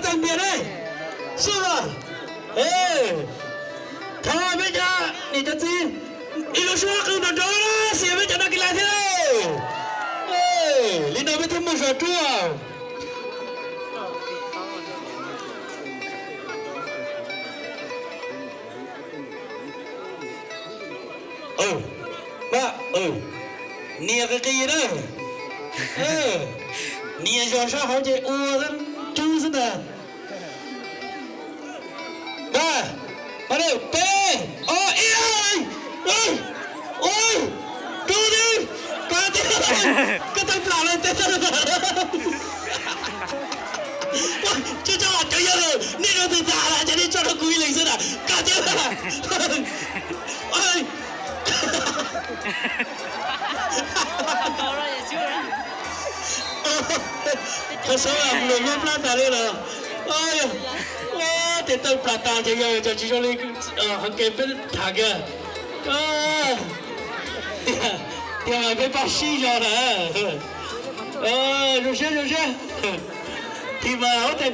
Tag npias ne, xub los. Thov peb cov niam cov txiv ib lub suab qw nrov nrov na, xiam peb cov nas kis las thiab. Li no peb thiaj muaj zog ruaj. Nias qis qis na. Nias zog sab hauv ces ua cub xwb ntag. Peb, ob, ib, ua, rub tib, pab tib, koj tawg plam lawm, teb tawg plam lawm. Tso tso cov yawg, nej rau tus tas las ces nej tso rau kuv ib leeg xwb na, koj tib. Qhov xub luag nyob plab tas li lawm. Ua, tes tawg plam tas ces yog cov tsis zoo li qhov kev peb tham kiag. Tiag mas peb pab sib zog na. Zoo siab zoo siab. Thim mas huab tais